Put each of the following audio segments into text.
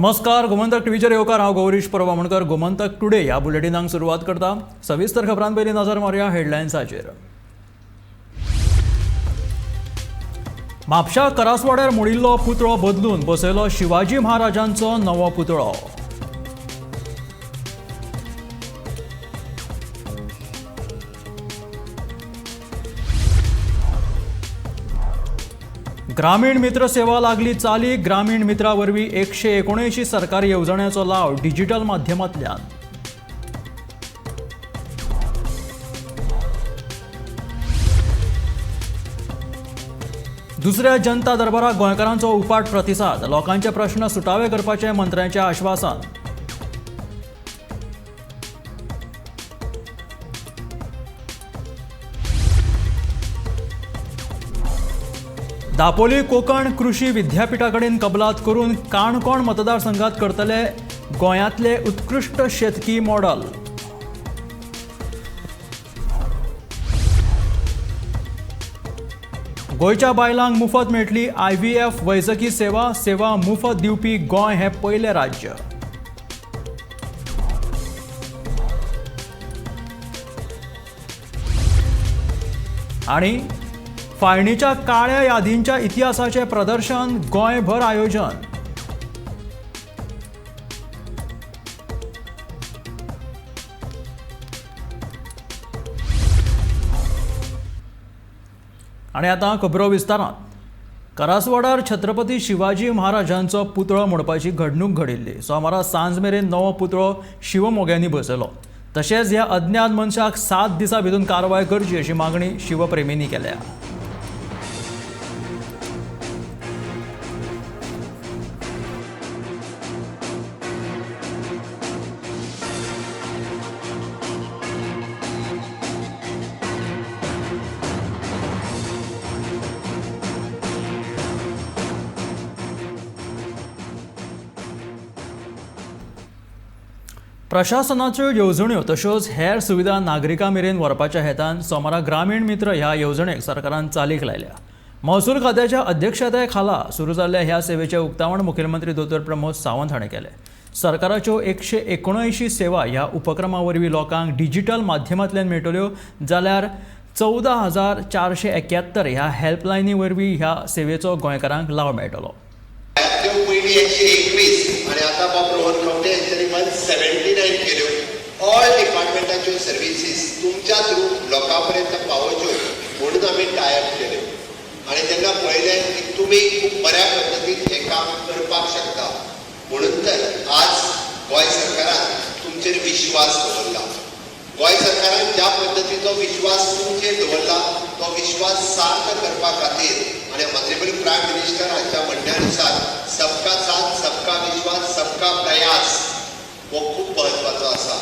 नमस्कार, गोमंतक टीव्हीचेर येवकार. हांव गौरीश परब आमोणकर. गोमंतक टुडे ह्या बुलेटिनाक सुरवात करता. सविस्तर खबरां पयलीं नजर मारुया हेडलायन्साचेर. म्हापशा करासवाड्यार मोडिल्लो पुतळो बदलून बसयलो शिवाजी महाराजांचो नवो पुतळो. ग्रामीण मित्र सेवा लागली चाली. ग्रामीण मित्रा वरवीं 179 सरकारी येवजण्यांचो लाव डिजिटल माध्यमांतल्यान. दुसऱ्या जनता दरबाराक गोंयकारांचो उपाट प्रतिसाद. लोकांचे प्रश्न सुटावे करपाचें मंत्र्यांचें आश्वासन. दापोली कोंकण कृषी विद्यापीठा कडेन कबलात करून काणकोण मतदारसंघात करतले गोंयांतले उत्कृश्ट शेतकी मॉडल. गोंयच्या बायलांक मुफत मेळटली IVF वैजकी सेवा. सेवा मुफत दिवपी गोंय हें पयलें राज्य. आनी फाळणीच्या काळ्या यादींच्या इतिहासाचें प्रदर्शन गोंयभर आयोजन. आनी आतां खबरो विस्तारान. करासवाडार छत्रपती शिवाजी महाराजांचो पुतळो मोडपाची घडणूक घडिल्ली. सोमारा सांज मेरेन नवो पुतळो शिवमोग्यांनी बसयलो. तशेंच ह्या अज्ञात मनशाक 7 दिसां भितर कारवाय करची अशी मागणी शिवप्रेमींनी केल्या. प्रशासनाच्यो येवजण्यो तश्योच हेर सुविधा नागरिकां मेरेन व्हरपाच्या हेतान सोमारा ग्रामीण मित्र ह्या येवजणेक सरकारान चालीक लायल्या. महसूल खात्याच्या अध्यक्षताये खाला सुरू जाल्ल्या ह्या सेवेचें उक्तावण मुखेलमंत्री दोतोर प्रमोद सावंत हाणें केलें. सरकाराच्यो 179 सेवा ह्या उपक्रमा वरवीं लोकांक डिजिटल माध्यमांतल्यान मेळटल्यो, जाल्यार 14,471 ह्या हेल्पलायनी वरवीं ह्या सेवेचो गोंयकारांक लाव मेळटलो. पयलीं 121 आनी आतां बाब रोहन खंवटे हेंच्यांनी 179 केल्यो. ऑल डिपार्टमेंटाच्यो सर्विसीस तुमच्या थ्रू लोकां पर्यंत पावोवच्यो म्हणून आमी टायप केल्यो. आनी तेन्ना पळयलें की तुमी खूब बऱ्या पद्दतीन हें काम करपाक शकता, म्हणून तर आज गोंय सरकारान तुमचेर विश्वास दवरला. गोंय सरकारान ज्या पद्दतीचो विश्वास तुमचेर दवरला तो विश्वास सार्थ करपा खातीर आनी ऑनरेबल प्रायम मिनिस्टर हांच्या म्हणण्या नुसार सबका साथ, सबका विश्वास, सबका प्रयास हो खूब म्हत्वाचो आसा.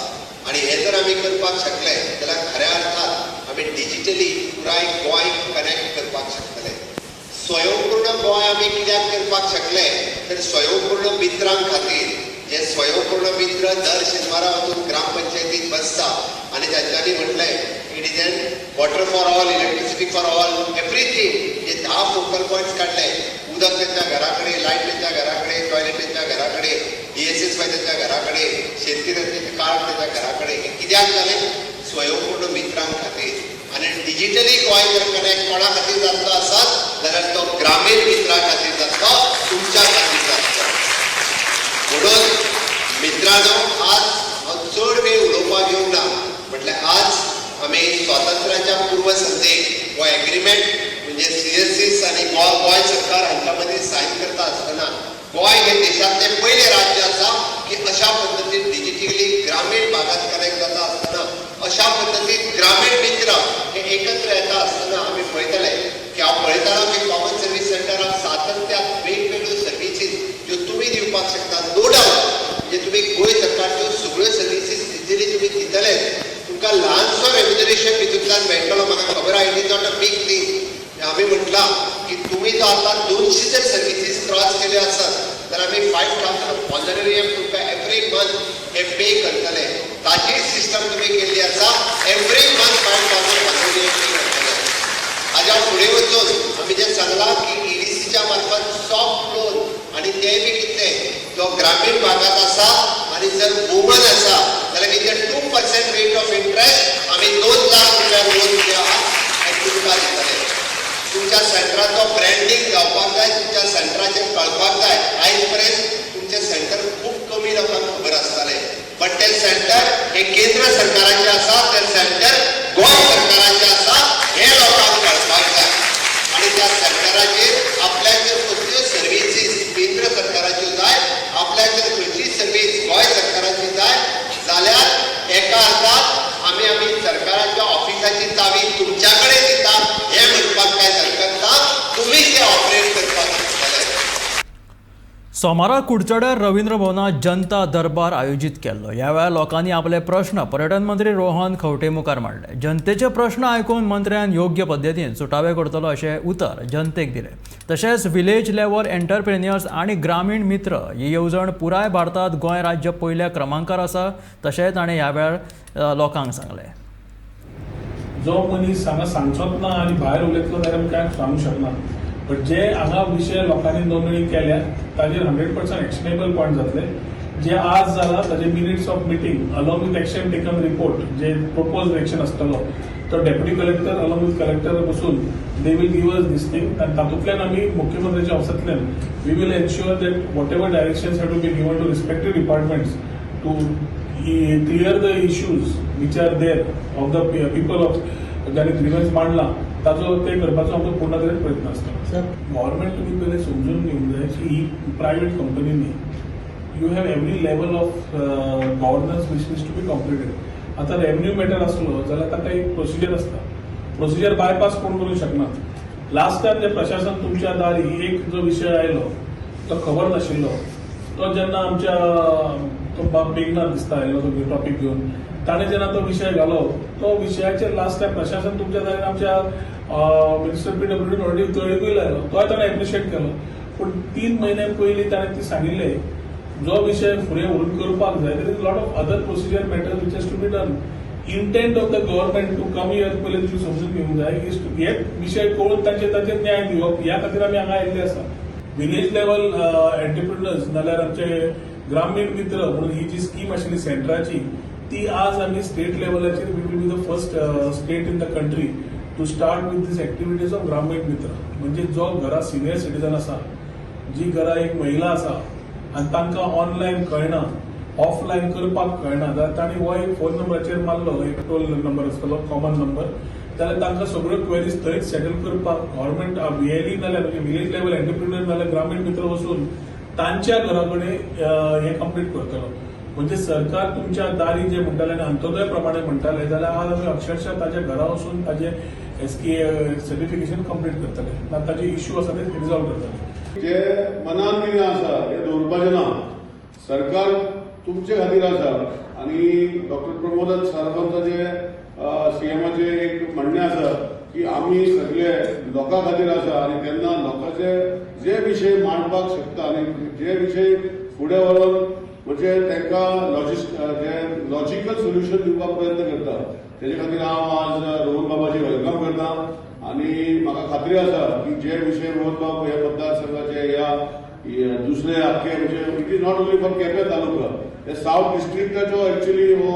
आनी हें जर आमी करपाक शकले जाल्यार खऱ्या अर्थान आमी डिजिटली पुराय गोंय कनेक्ट करपाक शकतले. स्वयंपूर्ण गोंय आमी कित्याक करपाक शकले तर स्वयंपूर्ण मित्रां खातीर. जे स्वयंपूर्ण मित्र दर शेनवारा वचून ग्रामपंचायतीत बसता आनी तांच्यांनी म्हटलें it is an water for all, electricity for all, everything. J 10 focal points काडले, उदक त्यांच्या घरा कडेन, लायट त्यांच्या घरा कडेन, टॉयलेट त्यांच्या घरा कडेन, DSSY त्यांच्या घरा कडेन, शेतकी कार्ड त्यांच्या घरा कडेन, हें कित्याक जालें? स्वयंपूर्ण मित्रां खातीर. आनी डिजिटली गोंय जर कनेक्ट कोणा खातीर जातलो आसत जाल्यार तो ग्रामीण मित्रा खातीर जातलो, तुमच्या खातीर जातलो. म्हणून मित्रांनो, आज हांव चड वेळ उलोवपाक येवंक ना. म्हटल्यार आज आमी स्वातंत्र्याच्या पूर्वसंध्येक हो एग्रीमेंट म्हणजे CSCs आनी गोंय सरकार हांच्या मदीं सायन करता आसतना गोंय हें देशांतलें पयलें राज्य आसा की अशा पद्दतीन डिजिटली ग्रामीण भागात कनेक्ट जाता आसतना, अशा पद्दतीन ग्रामीण मित्र हे एकत्र येता आसतना आमी पळयतले की हांव पळयतालो की कॉमन सर्वीस सेंटराक सातत्यान वेगवेगळ्यो सर्विसीस ज्यो तुमी दिवपाक शकता. नो डावट, म्हणजे तुमी गोंय सरकारच्यो सगळ्यो सर्विसीस इजिली तुमी दितलेच, तुमकां ल्हानसो रेम्युनरेशन भितूंतल्यान मेळटलो. म्हाका खबर आहा, it is not a big thing. आमी म्हटलां की तुमी जो आतां 200 जर सर्विसीस क्रॉस केल्यो आसत तर आमी 5,000 ऑनरेरियम तुमकां एवरी मंथ हे पे करतले. ताची सिस्टम तुमी केल्ली आसा, एवरी मंथ 5,000 ऑनरेरियम पे करतले. हाज्या फुडें वचून आमी जें सांगलां की EDCच्या मार्फत सॉफ्ट लोन, आनी तें बी कितलें, जो ग्रामीण रेट ऑफ इंट्रस्ट आमी 2 लाख रुपया लोन जे आहा हे तुमकां दितले. तुमच्या सेंटराचो ब्रँडींग जावपाक जाय, तुमच्या सेंटराचेर कळपाक जाय. आयज पर्यंत तुमचें सेंटर खूब कमी लोकांक खबर आसतालें, बट तें सेंटर हे केंद्र सरकाराचें आसा, तें सेंटर गोंय सरकाराचें आसा, हें लोकांक कळपाक जाय. आनी त्या सेंटराचेर आपल्याक जर कसल्यो सर्विसीस केंद्र सरकाराच्यो जाय, आपल्याक जर खंयची सर्वीस गोंय सरकाराची जाय जाल्यार एका अर्थात आमी सरकाराच्या ऑफिसाची चावी तुमच्या कडेन दिता हें म्हणपाक कांय हरकत ना. तुमी ते ऑपरेट करपाक शकतले. सोमारा कुडचड्यार रवींद्र भवनात जनता दरबार आयोजीत केल्लो. ह्या वेळार लोकांनी आपले प्रश्न पर्यटन मंत्री रोहन खंवटे मुखार मांडले. जनतेचे प्रश्न आयकून मंत्र्यान योग्य पद्दतीन सुटावे करतलो अशें उतर जनतेक दिलें. तशेंच विलेज लेवल एंटरप्रेन्युअर्स आनी ग्रामीण मित्र ही येवजण पुराय भारतांत गोंय राज्य पयल्या क्रमांकार आसा, तशें ताणें ह्या वेळार लोकांक सांगलें. जो मनीस हांगा सांगचोच ना आनी भायर उलयतलो जाल्यार आमी कांय सांगूंक शकना, बट जे हांगा विशय लोकांनी नोंदणी केल्या ताजेर 100% एक्शनेबल पॉयंट जातले. जे आज जाला ताजे minutes of meeting along with action taken report, J propose action आसतलो तो deputy collector along with collector बसून they will give us this thing. आनी तातूंतल्यान आमी मुख्यमंत्र्याच्या ऑफिसांतल्यान we will ensure that whatever directions have to be given to respective departments to clear the issues which are there of the people of ज्यांनी ग्रिव्हन्स मांडला, ताचो ते करपाचो आमचो पूर्ण तरेन प्रयत्न आसता. गव्हर्मेंट तुमी पयलीं समजून घेवंक जाय की ही प्रायव्हेट कंपनी न्ही. You have every level of governance which needs to be completed. आतां रेव्हन्यू मॅटर आसलो जाल्यार ताका एक प्रोसिजर आसता. प्रोसिजर बायपास कोण करूंक शकना. लास्ट टायम जे प्रशासन तुमच्या दारी एक जो विशय आयलो तो खबर नाशिल्लो, तो जेन्ना आमच्या तो बाब बेगनाथ दिसता आयलो तो टॉपीक घेवन, ताणें जेन्ना तो विशय घालो, तो विशयाचेर लास्ट टायम प्रशासन तुमच्या दारान आमच्या मिनिस्टर पीडब्ल्यूडी ऑलरेडी तळीकूय लायलो, तोय ताणें एप्रिशिएट केलो. पूण 3 म्हयने पयलीं ताणें ती सांगिल्लें, जो विशय फुडें व्हरून करपाक जाय, there is lot of other procedure matter which has to be done. Intent of the government to come here, पयलीं तुमी समजून घेवंक जाय, is to हे विशय कळून तांचे ताचेर न्याय दिवप, ह्या खातीर आमी हांगा आयिल्ले आसा. विलेज लेवल एंटरप्रिनर्स नाल्यार आमचे ग्रामीण मित्र म्हणून ही जी स्कीम आशिल्ली सेंटराची, ती आज आमी स्टेट लेवलाचेर we will be the first state in the country to start with this activities of ग्रामीण मित्र. म्हणजे जो घरा सिनियर सिटीजन आसा, जी घरा एक महिला आसा आनी तांकां ऑनलायन कळना, ऑफलायन करपाक कळना, जाल्यार तांणी हो एक फोन नंबराचेर मारलो, एक टोल नंबर आसतलो, कॉमन नंबर, जाल्यार तांकां सगळ्यो क्वेरीज थंयच सेटल करपाक गव्हर्मेंट व्हीएलई नाल्यार म्हणजे विलेज लेवल एंटरप्रिन्युअर नाल्यार ग्रामीण मित्र वचून तांच्या घरा कडेन हें कंप्लीट करतलो. म्हणजे सरकार तुमच्या दारी जे म्हणटाले आनी अंत्योदय प्रमाणे म्हणटाले, जाल्यार आज आमी अक्षरशः ताच्या घरा वचून ताजे एसके सर्टिफिकेशन कंप्लीट करतले ना, ताजे इश्यू आसा ते रिजॉल्व करतले. जे मनान कितें आसा हें दवरपाचें ना. सरकार तुमचे खातीर आसा आनी डॉक्टर प्रमोद सारवांचे, सीएमाचें एक म्हणणें आसा की आमी सगळे लोकां खातीर आसा. आनी तेन्ना लोकांचे जे विशय मांडपाक शकता आनी जे विशय फुडें व्हरून म्हणजे तांकां जे लॉजिकल सोल्युशन दिवपाक प्रयत्न करता, तेजे खातीर हांव आज रोहन बाबाची welcome करता. आनी म्हाका खात्री आसा की जे विशय रोहन बाब ह्या मतदारसंघाचे ह्या हे दुसरे आख्खे, म्हणजे it is not only for Quepem taluka, हे सावथ डिस्ट्रिक्टाचो एक्चुअली हो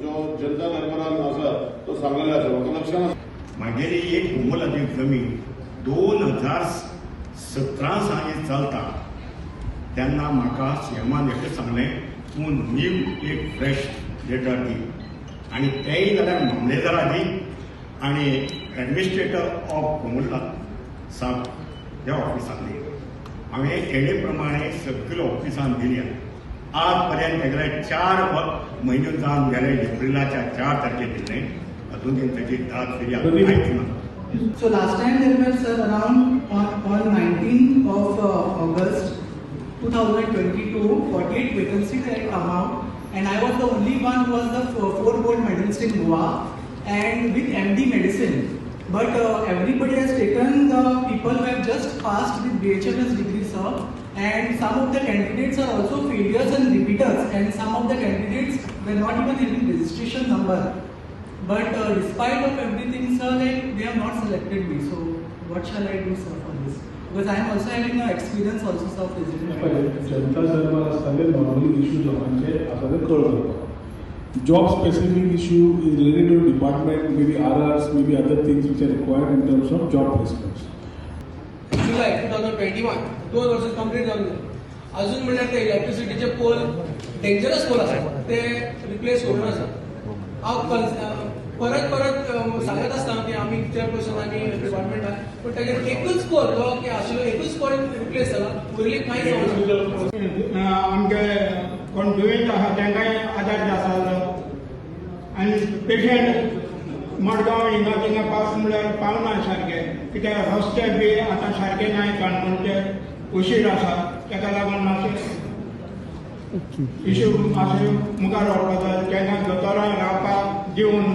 जो जनता दरबारान आसा तो सांगलेलो आसा, म्हाका लक्षान आसा. म्हागेली एक बोंबलाची जमीन 2017 सावन चलता. तेन्ना म्हाका सीएमान एकच सांगलें, तूं न्यू एक फ्रेश लेटर दी आनी तेंय जाल्यार मामलेदारा दी आनी एडमिनिस्ट्रेटर ऑफ बोंबला साब ह्या ऑफिसान दी. हांवें हेणे प्रमाणे सगळे ऑफिसान दिल्या. आज पर्यंत तेगेले 4 म्हयने जावन गेले. एप्रिलाच्या 4 तारखेर दिल्लें, अजून ताची दाद फिर्याद कांयच ना. So last time there were, sir, around on 19th of August 2022, 48 vacancies had come out, and I was the only one who was the four gold medalist in Goa and with MD medicine. But everybody has taken the people who have just passed with BHMS degree, sir, and some of the candidates are also failures and repeaters, and some of the candidates were not even having registration number. But despite of everything, sir, like they have not selected me. So what shall I do, sir, for this? Because I am also having an experience also, sir, of resident. पळय, जनता दरबार आसता ते normally issues लोकांचे आसा ते कळ करपाक. Job specific issue is related to department, maybe RRs, maybe other things which are required in terms of job placements. July 2021, 2 वर्सां कंप्लीट जावन गेली. अजून म्हणल्यार ते इलेक्ट्रिसिटीचे पोल, डेंजरस पोल आसा, ते रिप्लेस करूंक आसा. हांव परत परत सांगत आसता की आमी चेअरपर्सन आनी डिपार्टमेंटान, पूण ताजेर एकूच पोल जो की आशिल्लो, एकूच पोल रिप्लेस जाला, उरली कांयच जावना. आमचे कोण दुयेंत आसा तांकांय आदार आसा आनी पेशंट मडगांव हिंगा थिंगा पावस म्हणल्यार पावना सारके, कित्याक रस्ते बी आतां सारके नाय, काणकोणचे उशीर आसा. ताका लागून मातशें इशू मातशें मुखार व्हरपाक जाय, तांकां दोतोरां रावपाक दिवन,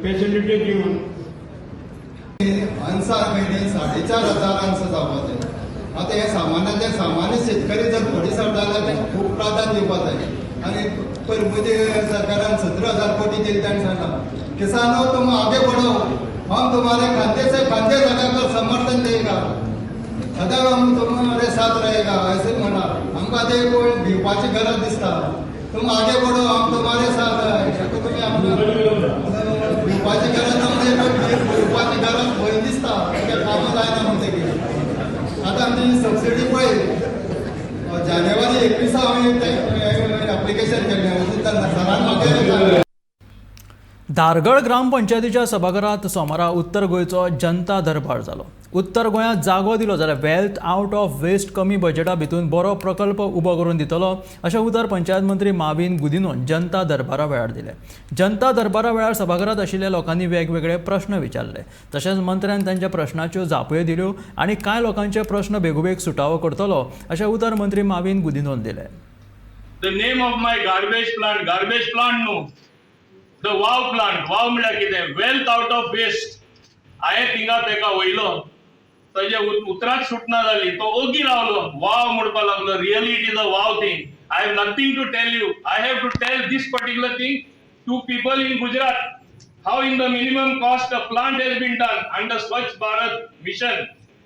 फेसिलिटी दिवन. अन्सार पयलीं 4500 अन्स जावपाक जाय. आतां हे सामान्यांतले सामान्य शेतकरी जर फुडें सरता जाल्यार तांकां खूब प्राधान्य दिवपाक जाय. आनी पयर मोदी सरकारान 17,000 कोटी दिले. ताणें सांगलां, "किसानों, तुम आगे बढ़ो, हम तुम्हारे कंधे से कंधे लगाकर समर्थन देगा, सदैव हम तुम्हारे साथ रहेगा," अशें म्हणा. आमकां ते कोण भिवपाची गरज दिसता. "तुम आगे बढ़ो, हम तुम्हारे साथ है," ताका तुमी आमकां भिवपाची गरज ना. म्हणजे भिवपाची गरज भंय दिसता, कित्याक कामां जायना म्हणटकीर. आतां आमची सबसिडी पळय, जानेवारी 21 आमी एप्लिकेशन केल्लें, अजून सरान म्हाका धारगळ ग्रामपंचायतीच्या सभाघरात सोमारा उत्तर गोंयचो जनता दरबार जालो. उत्तर गोंयांत जागो दिलो जाल्यार वेल्थ आवट ऑफ वेस्ट कमी बजेटा भितून बरो प्रकल्प उबो करून दितलो, अशें उतर पंचायत मंत्री माविन गुदिनोन जनता दरबारा वेळार दिलें. जनता दरबारा वेळार सभाघरांत आशिल्ल्या लोकांनी वेगवेगळे प्रश्न विचारले. तशेंच मंत्र्यान तांच्या प्रश्नाच्यो जापयो दिल्यो आनी कांय लोकांचे प्रश्न बेगोबेग सुटावो करतलो, अशें उतर मंत्री माविन गुदिनोन दिलें. The name of my garbage plant, garbage plant न्हू, the WOW plant. वाव म्हळ्यार कितें? Wealth out of waste. हांवें थिंगा तेका वयलो, तेजे उतरांच सुटना जाली. तो ओगी रावलो, वाव म्हणपाक लागलो. Really, it is a wow thing. I have nothing to tell you. I have to tell this particular thing to people in Gujarat, how in the minimum cost a plant has been done under Swachh Bharat Mission.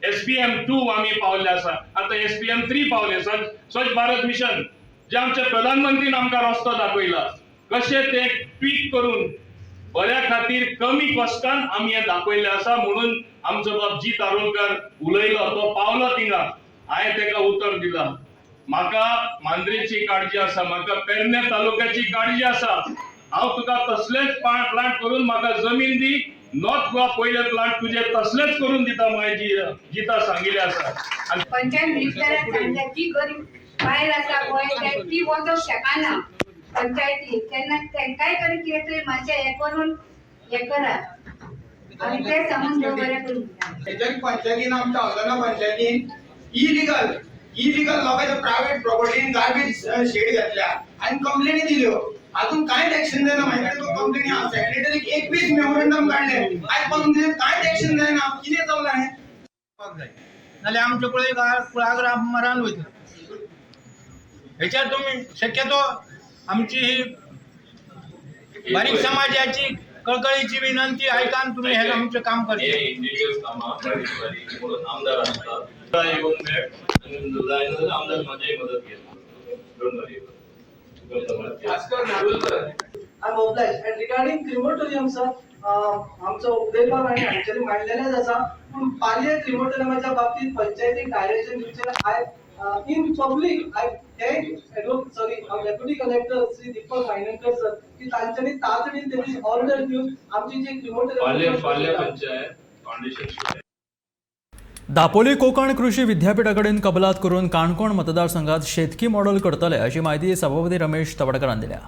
SBM 2 आमी पावले आसा, आतां SBM 3 पावले. स्वच्छ Bharat mission जे आमचे प्रधानमंत्रीन आमकां रस्तो दाखयला, कशें ते ट्वीक करून बऱ्या खातीर कमी कॉस्टान आमी हें दाखयल्लें आसा. म्हणून आमचो बाब जीत आरोलकर उलयलो, तो पावलो थिंगा. हांवें तेका उतर दिलां, म्हाका मांद्रेची काळजी आसा, म्हाका पेडणे तालुक्याची काळजी आसा. हांव तुका तसलेच प्लांट करून, म्हाका जमीन दी, नॉर्थ गोवा पयले प्लांट तुजे तसलेच करून दिता, म्हाजी जिता सांगिल्लें आसा आनी पंचायत मिनिस्टरान सांगलें, जी गरीब बायल आसा पळय, ती वचोंक शकना पंचायतीक, तेन्ना तांकांय तरी कितें तरी मातशें हें करून हें करात आनी तें सांगून बरें करून दिता. हेच्या पंचायतीन, आमच्या हल्दोणा पंचायतीन इलिगल इलिगल लोकांच्या प्रायव्हेट प्रॉपर्टीन गार्बेज शेड घातल्या आनी कंप्लेनी दिल्यो. अजून कांयच एक्शन जायना. म्हाजे कडेन कंप्लेनी आहा. सेक्रेटरीक 21 मेमोरेंडम काडले, आयज पासून तेजेर कांयच एक्शन जायना. कितें चल्लां हें? जाय, नाल्यार आमचे कुळागरां मरान वयतले. हेच्यार तुमी शक्यतो आमची ही बारीक समाजाची कळकळीची विनंती आयकान तुमी हे आमचें काम करचें. हे इंडिव्हिज्युअल कामां बारीक बारीक, म्हणून आमदार आसता. येवन मेळ आनी जायना जाल्यार आमदार म्हाजीय मदत घेता. Don't worry. I am obliged. And regarding crematorium, sir, आमचो उदयबाब आनी हांच्यानी मांडलेलेच आसा, पूण पालये क्रिमोटोरियमाच्या बाबतीत पंचायतीक डायरेक्शन दिवचें. I in public I thank sorry, Deputy Collector Shri Deepak Wayangankar sir की तांच्यांनी तातडीन तेजी ऑर्डर दिवन आमची जी पाले पाले क्रिमोटोरियम पंचायत फाउंडेशन. दापोली कोकण कृषी विद्यापीठा कडेन कबलात करून काणकोण मतदारसंघात शेतकी मॉडेल करतले, अशी म्हायती सभापती रमेश तवडकरान दिल्या.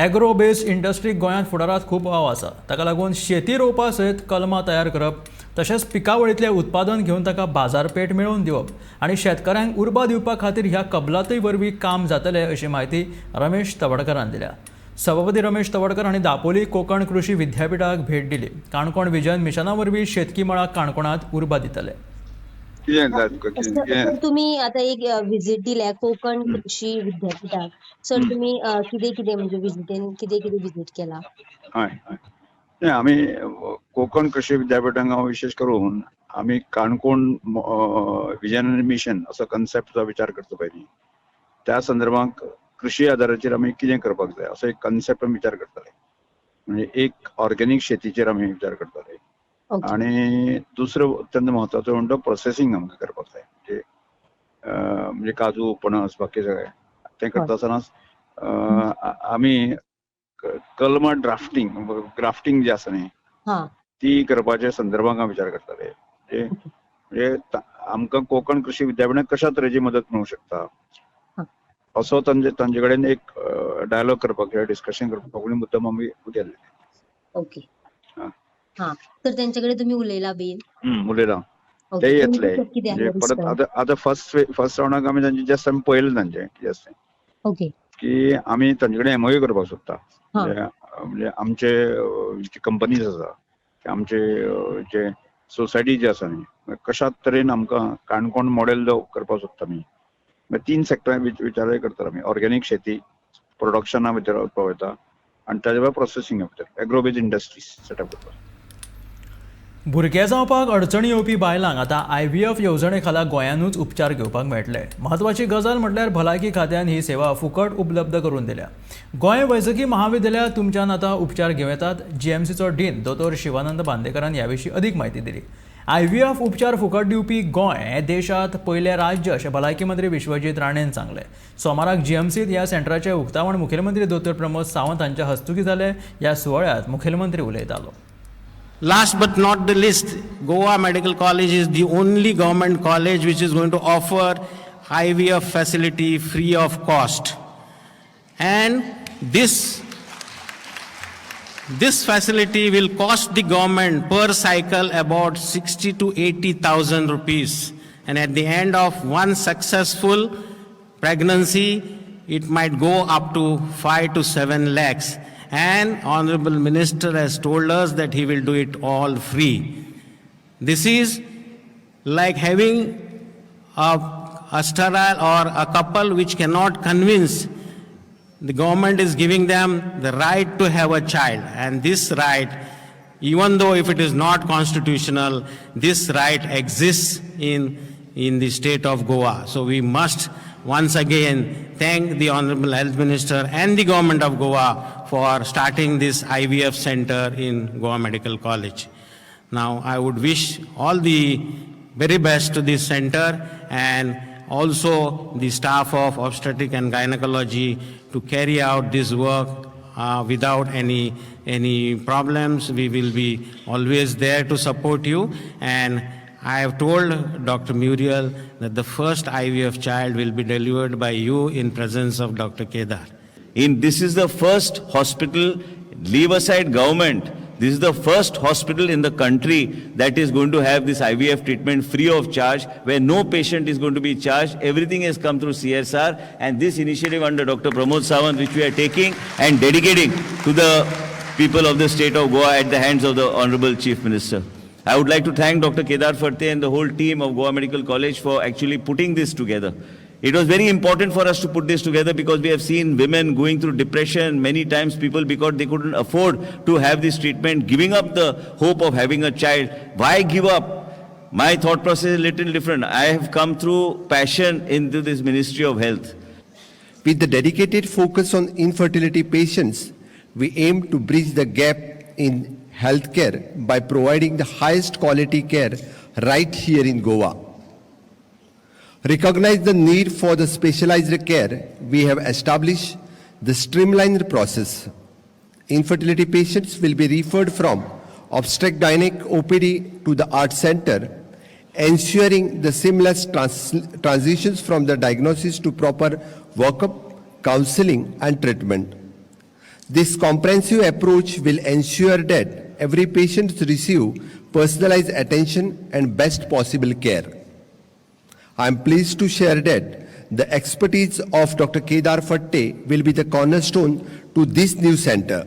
एग्रो बेस्ड इंडस्ट्रीक गोंयांत फुडारांत खूब वाव आसा. ताका लागून शेती रोवपा सयत कलमां तयार करप, तशेंच पिकावळींतलें उत्पादन घेवन ताका बाजारपेठ मेळोवन दिवप आनी शेतकारांक उर्बा दिवपा खातीर ह्या कबलाती वरवीं काम जातलें, अशी म्हायती रमेश तवडकरान दिल्या. सभापती रमेश तवडकर हांणी दापोली कोकण कृषी विद्यापीठाक भेट दिली. काणकोण विजन मिशना वरवीं शेतकी मळाक काणकोणांत उर्बा दितले. कितें जाय तुका? कितें? सर कितें? तुमी आता एक विजीट दिल्या कोकण कृषी विद्यापीठाक. सर, तुमी कितें कितें, म्हणजे विजिटेन कितें कितें विजीट केला? हय हय नाही, आमी कोकण कृषी विद्यापीठांक हांव विशेश करून आमी काणकोण विजन मिशन असो कन्सेप्टचो विचार करता पयलीं. त्या संदर्भात कृशी आदाराचेर आमी कितें करपाक जाय असो एक कन्सेप्ट आमी विचार करताले. म्हणजे एक ऑर्गेनीक शेतीचेर आमी विचार करताले आनी दुसरो अत्यंत म्हत्वाचो म्हणटा प्रोसेसींग आमकां करपाक जाय. म्हणजे म्हणजे काजू, पणस, बाकी सगळें तें करता आसतनाच आमी कलमा ड्राफ्टींग ग्राफ्टींग जी आसा न्ही ती करपाच्या संदर्भात आमी विचार करताले. म्हणजे आमकां कोंकण कृषी विद्यापीठाक कशा तरेची मदत मेळूंक शकता असो तांचे कडेन एक डायलॉग करपाक किंवा डिस्कशन करपाक म्हणून मुद्दम आमी उद्या. ओके, हा, तर त्यांच्याकडे तुम्ही उलयला बीन? उलयला, ते येतले. म्हणजे परत आतां आतां फर्स्ट फर्स्ट रावंडाक आमी तांचे जस्ट आमी पळयलें तांचें कितें आसा तें, की आमी तांचे कडेन एमओयू करपाक सोदता. म्हणजे आमचे जे कंपनीज आसा, आमचे जे सोसायटी जे आसा न्ही, कशा तरेन आमकां काणकोण मॉडेल जो करपाक सोदता आमी. तीन सेक्टरां विचारय करतात आमी, ऑर्गेनीक शेती, प्रोडक्शना भितर पळयता आनी ताजे भायर प्रोसेसिंगा भितर एग्रो बेज इंडस्ट्रीज सेटअप करपाक. भुरगे जावपाक अडचणी येवपी बायलांक आतां आयव्हीएफ येवजणे खाला गोंयानूच उपचार घेवपाक मेळटले. म्हत्वाची गजाल म्हटल्यार भलायकी खात्यान ही सेवा फुकट उपलब्ध करून दिल्या. गोंय वैजकी महाविद्यालयांत तुमच्यान आतां उपचार घेवं येतात. जीएमसीचो डीन दोतोर शिवानंद बांदेकरान ह्या विशीं अदीक म्हायती दिली. आयव्हीएफ उपचार फुकट दिवपी गोंय हें देशांत पयलें राज्य अशें भलायकी मंत्री विश्वजीत राणेन सांगलें. सोमाराक जीएमसींत ह्या सेंटराचें उक्तावण मुखेलमंत्री दोतोर प्रमोद सावंत हांच्या हस्तुकीं जालें. ह्या सुवाळ्यांत मुखेलमंत्री उलयतालो. Last but not the least, Goa Medical College is the only government college which is going to offer IVF facility free of cost. And this facility will cost the government per cycle about 60 to 80,000 rupees. And at the end of one successful pregnancy, it might go up to 5 to 7 lakhs. And Honorable Minister has told us that he will do it all free. This is like having a sterile or a couple which cannot convince. The government is giving them the right to have a child, and this right, even though if it is not constitutional, this right exists in the state of Goa. So we must once again thank the Honorable Health Minister and the government of Goa for starting this IVF center in Goa Medical College. Now, I would wish all the very best to this center and also the staff of obstetric and gynecology to carry out this work without any problems. We will be always there to support you. And I have told Dr. Muriel that the first IVF child will be delivered by you in presence of Dr. Kedar. In this is the first hospital, leave aside government, this is the first hospital in the country that is going to have this IVF treatment free of charge, where no patient is going to be charged. Everything has come through CSR, and this initiative under Dr. Pramod Sawant, which we are taking and dedicating to the people of the state of Goa at the hands of the Honorable Chief Minister. I would like to thank Dr. Kedar Phadte and the whole team of Goa Medical College for actually putting this together. It was very important for us to put this together because we have seen women going through depression many times, people because they couldn't afford to have this treatment, giving up the hope of having a child. Why give up? My thought process is a little different. I have come through passion into this Ministry of Health. With the dedicated focus on infertility patients, we aim to bridge the gap in healthcare by providing the highest quality care right here in Goa. Recognize the need for the specialized care, we have established the streamlined process. Infertility patients will be referred from obstetric gynec OPD to the art center, ensuring the seamless transitions from the diagnosis to proper workup, counseling, and treatment. This comprehensive approach will ensure that every patient receive personalized attention and best possible care. I am pleased to share that the expertise of Dr. Kedar Phadte will be the cornerstone to this new center.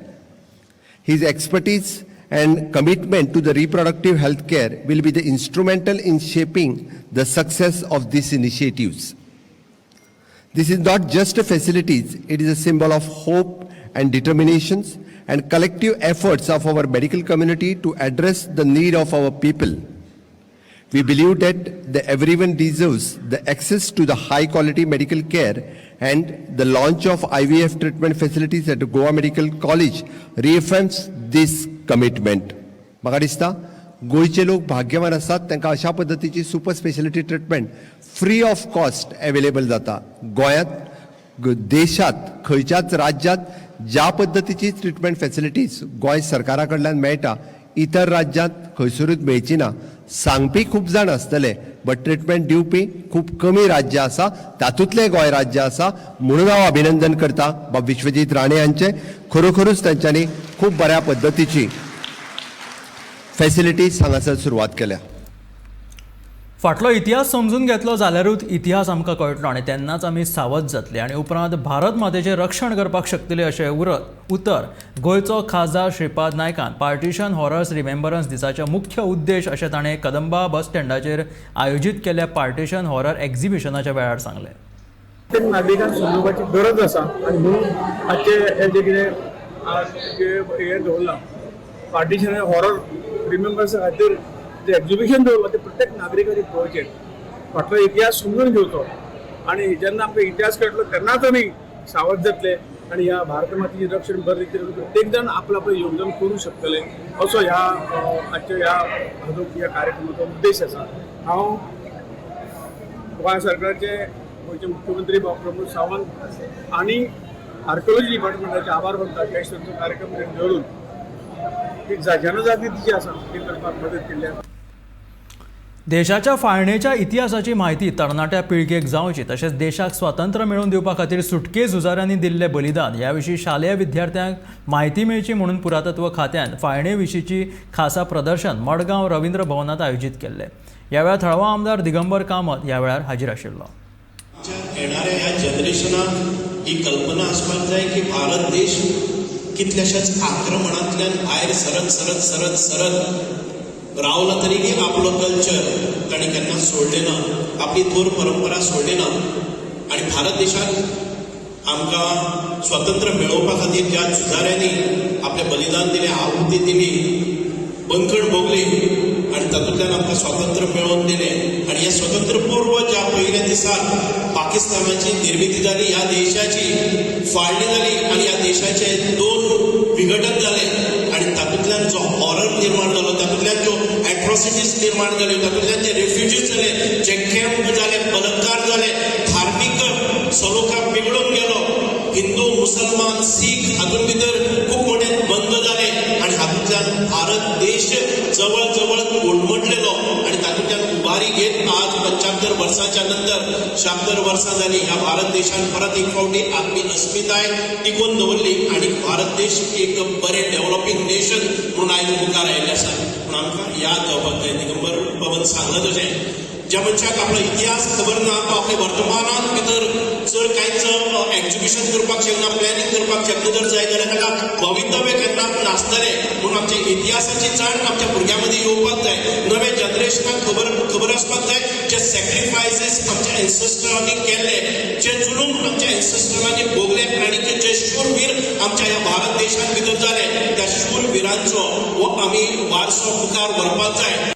His expertise and commitment to the reproductive health care will be the instrumental in shaping the success of these initiatives. This is not just a facilities, it is a symbol of hope and determinations and collective efforts of our medical community to address the need of our people. We believe that the everyone deserves the access to the high quality medical care And the launch of IVF treatment facilities at Goa Medical College reaffirms this commitment. म्हाका दिसता गोंयचे लोक भाग्यवान आसात, तांकां अशा पद्दतीची super speciality treatment free of cost available जाता. गोंयांत, देशांत खंयच्याच राज्यांत ज्या पद्दतीची ट्रिटमेंट फॅसिलिटीज गोंय सरकारा कडल्यान मेळटा, इतर राज्यांत खंयसरूच मेळची ना. सांगपी खूब जाण आसतले, बट ट्रिटमेंट दिवपी खूब कमी राज्य आसा, तातूंतलें गोंय राज्य आसा. म्हणून हांव अभिनंदन करता बाब विश्वजीत राणे हांचें. खरोखरूच तांच्यांनी खूब बऱ्या पद्दतीची फॅसिलिटीज हांगासर सुरवात केल्या. फाटलो इतिहास समजून घेतलो जाल्यारूच इतिहास आमकां कळटलो आनी तेन्नाच आमी सावध जातले आनी उपरांत भारत मातेचें रक्षण करपाक शकतले, अशें उरत उतर गोंयचो खासदार श्रीपाद नायकान पार्टिशन हॉरर्स रिमेंबरन्स दिसाचे मुख्य उद्देश अशें ताणें कदंबा बस स्टँडाचेर आयोजीत केल्ल्या पार्टिशन हॉरर एक्झिबिशनाच्या वेळार सांगलें. प्रत्येक नागरिकांक समजुपाची गरज आसा आनी म्हणून आजचे हे जे कितें हें दवरलां, पार्टिशन हॉरर रिमेंबरन्सा खातीर जे एक्झिबिशन दवरलां, तें प्रत्येक नागरिकांनी पळोवचें, फाटलो इतिहास समजून घेवचो आनी जेन्ना आमकां इतिहास कळटलो तेन्नाच आमी सावध जातले आनी ह्या भारत मातेचें रक्षण बरे रितीन प्रत्येक जाण आपलें आपलें योगदान करूंक शकतले, असो ह्या आजच्या ह्या ह्या कार्यक्रमाचो उद्देश आसा. हांव गोंय सरकारचे, गोंयचे मुख्यमंत्री बाब प्रमोद सावंत आनी आर्किओलॉजी डिपार्टमेंटाचे आभार मानता की अशे तरेचो कार्यक्रम दवरून ती जनजागृती जी आसा ती करपाक मदत केल्ली आसा. देशाच्या फाळणेच्या इतिहासाची म्हायती तरणाट्या पिळगेक जावची, तशेंच देशाक स्वातंत्र्य मेळोवन दिवपा खातीर सुटके झुजाऱ्यांनी दिल्लें बलिदान ह्या विशीं शालेय विद्यार्थ्यांक म्हायती मेळची म्हणून पुरातत्व खात्यान फाळणे विशींची खासा प्रदर्शन मडगांव रवींद्र भवनांत आयोजीत केल्लें. ह्या वेळार थळावो आमदार दिगंबर कामत ह्या वेळार हाजीर आशिल्लो. येणाऱ्या ह्या जनरेशनाक ही कल्पना आसपाक जाय की भारत देश कितल्याशाच आक्रमणांतल्यान भायर सरत सरत सरत सरत रावला तरी आपलो कल्चर तांणी केन्नाच सोडलें ना, आपली थोर परंपरा सोडली ना. आनी भारत देशान आमकां स्वतंत्र मेळोवपा खातीर ज्या झुजाऱ्यांनी आपलें बलिदान दिलें, आहुती दिली, बंदखण भोगली आनी तातूंतल्यान आमकां स्वातंत्र्य मेळोवन दिलें. आनी हें स्वतंत्र पूर्व ज्या पयल्या दिसाक पाकिस्तानाची निर्मिती जाली, ह्या देशाची फाळणी जाली आनी ह्या देशाचे दोन विघटन जाले आनी तातूंतल्यान जो हॉरर निर्माण जालो, तातूंतल्यान ज्यो एट्रॉसिटीज निर्माण जाल्यो, तातूंतल्यान जे रेफ्युजीज जाले, जे कॅम्प जाले, बलात्कार जाले, धार्मीक सलोखा बिगडून गेलो, हिंदू मुसलमान सीख हातूंत भितर खूब मोठे बंद जाले आनी हातूंतल्यान भारत देश जवळ जवळ कोलमडलेलो आनी तातूंतल्यान उबारी घेत आज 75 वर्सांच्या नंतर 76 वर्सां जाली ह्या भारत देशान परत एक फावटी आपली अस्मिताय टिकोवन दवरली आनी भारत देश एक बरें डेव्हलपींग नेशन म्हणून आयज मुखार आयिल्लें आसा. पूण आमकां याद जावपाक जाय, दिगंबर बाबान सांगलां तशें, ज्या मनशाक आपलो इतिहास खबर ना तो आपल्या वर्तमानांत भितर जर कांयच एक्जिबिशन करपाक शकना, प्लॅनिंग करपाक शकना जर जाय जाल्यार ताका भवितव्य केन्ना नासतलें. म्हणून आमच्या इतिहासाची जाण आमच्या भुरग्यां मदीं येवपाक जाय, नव्या जनरेशनाक खबर आसपाक जाय जे सॅक्रिफायसीस आमच्या एन्सेस्टरांनी केल्ले, जे जुलूम आमच्या एन्सेस्टरांनी भोगले आनी जे शूरवीर आमच्या ह्या भारत देशांत भितर जाले त्या शूरवीरांचो हो आमी वारसो मुखार व्हरपाक जाय.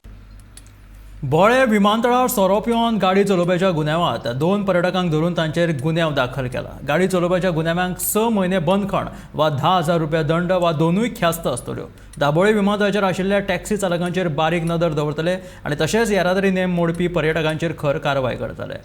बोळे विमानतळार सोरो पिवन गाडी चलोवपाच्या गुन्यांवांत 2 पर्यटकांक धरून तांचेर गुन्यांव दाखल केला. गाडी चलोवपाच्या गुन्यांवांक 6 म्हयने बंदखण वा 10,000 रुपया दंड वा दोनूय ख्यास्त आसतल्यो. दाबोळे विमानतळाचेर आशिल्ल्या टॅक्सी चालकांचेर बारीक नदर दवरतले आनी तशेंच येरादारी नेम मोडपी पर्यटकांचेर खर कारवाय करतले.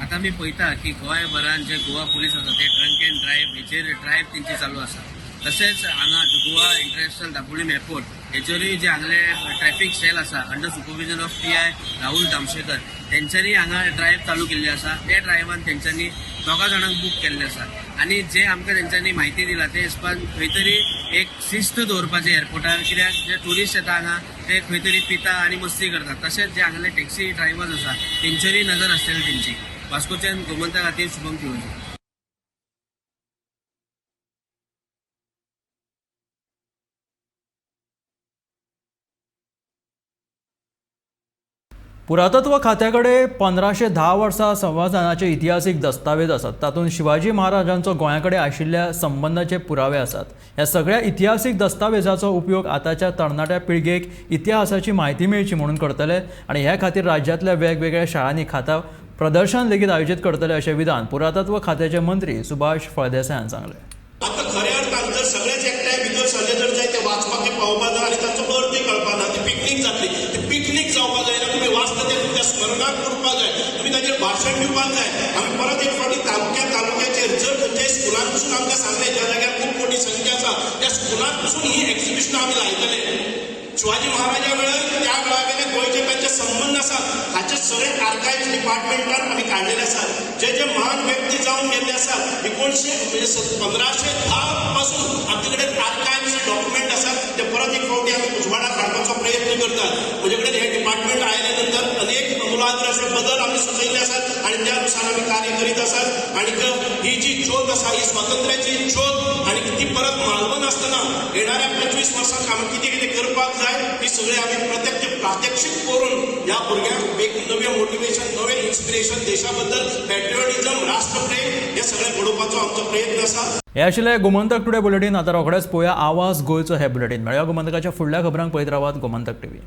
आतां आमी पळयता की गोंयभरान जे गोवा पुलीस आसा ते ड्रंक एंड ड्रायव्ह हेचेर ड्रायव्ह तेंची चालू आसा. तशेंच हांगा गोवा इंटरनॅशनल दाबोळी एअरपोर्ट हेचेरूय जे हांगले ट्रॅफिक सेल आसा under supervision of PI Rahul Damshekar तेंच्यांनी हांगा ड्रायव्ह चालू केल्ली आसा. त्या ड्रायव्हान तेंच्यांनी 2 जाणांक बूक केल्ले आसा आनी जे आमकां तेंच्यांनी म्हायती दिला ते हिसपान खंय तरी एक शिस्त दवरपाचें एअरपोर्टार, कित्याक जे ट्युरिस्ट येता हांगा ते खंय तरी पिता आनी मस्ती करतात. तशेंच जे हांगले टॅक्सी ड्रायव्हर्स आसा तेंचेरूय नजर आसतली तेंची. वास्कोच्यान गोमंता खातीर शुभम तिवोजी. पुरातत्व खात्याकडे 1510 वर्सां संविधानाचे इतिहासीक दस्तावेज आसात. तातूंत शिवाजी महाराजांचो गोंयाकडे आशिल्ल्या संबंदाचे पुरावे आसात. ह्या सगळ्या इतिहासीक दस्तावेजाचो उपयोग आतांच्या तरणाट्या पिळगेक इतिहासाची म्हायती मेळची म्हणून करतले आनी ह्या खातीर राज्यांतल्या वेगवेगळ्या शाळांनी खाता प्रदर्शन लेगीत आयोजीत करतले अशें विधान पुरातत्व खात्याचे मंत्री सुभाष फळदेसायान सांगलें. आतां खऱ्या अर्थान जर सगळेच एकठांय भितर सरले जर जाय, ते वाचपाक पावपा ना आनी तांचो अर्थूय कळपा ना. ती पिकनीक जातली, ती पिकनीक जावपा जायना. तुमी वाचता तें तुमच्या स्मरणाक उरपा जाय, तुमी ताजेर भाशण दिवपाक जाय. आमी परत एक फावटी तालुक्या तालुक्याचेर जर खंयच्याय स्कुलान पसून आमकां सांगलें, ज्या जाग्यार खूब मोठी संख्या आसा त्या स्कुलान पसून ही एक्झिबिशनां आमी लायतले. शिवाजी महाराजा वेळार, त्या वेळा वेले गोंयचे तांचे संबंद आसात, हाचे सगळे आर्कायव्स डिपार्टमेंटान आमी काडलेले आसात. जे जे महान व्यक्ती जावन गेल्ले आसात, 1900 म्हणजे 1510 पासून आमचे कडेन आर्कायव्स डॉक्युमेंट आसात, ते परत एक फावटी आमी उजवाडाक हाडपाचो प्रयत्न करतात. म्हजे कडेन हे डिपार्टमेंट आयले नंतर अनेक अमुलाग्र अशे बदल आमी सुचयल्ले आसात आनी त्या नुसार आमी कार्य करीत आसात. आनी ही जी ज्योत आसा, ही स्वातंत्र्याची ज्योत आनी ती परत मालवनासतना येणाऱ्या 25 वर्सांत आमी कितें कितें करपाक जाय ही सगळें आमी प्रत्यक्ष प्रात्यक्षीक करून ह्या भुरग्यांक एक नवें मोटिवेशन, नवें इन्स्पिरेशन, देशा बद्दल पॅट्रियोटिझम, राष्ट्रप्रेम हे सगळें घडोवपाचो आमचो प्रयत्न आसा. हे आशिल्लें गोमंतक टुडे बुलेटीन. आतां रोखडेंच पळोवया आवाज गोंयचो हे बुलेटीन. मेळया गोमंतकाच्या फुडल्या खबरांक. पळयत रावात गोमंतक टीव्ही.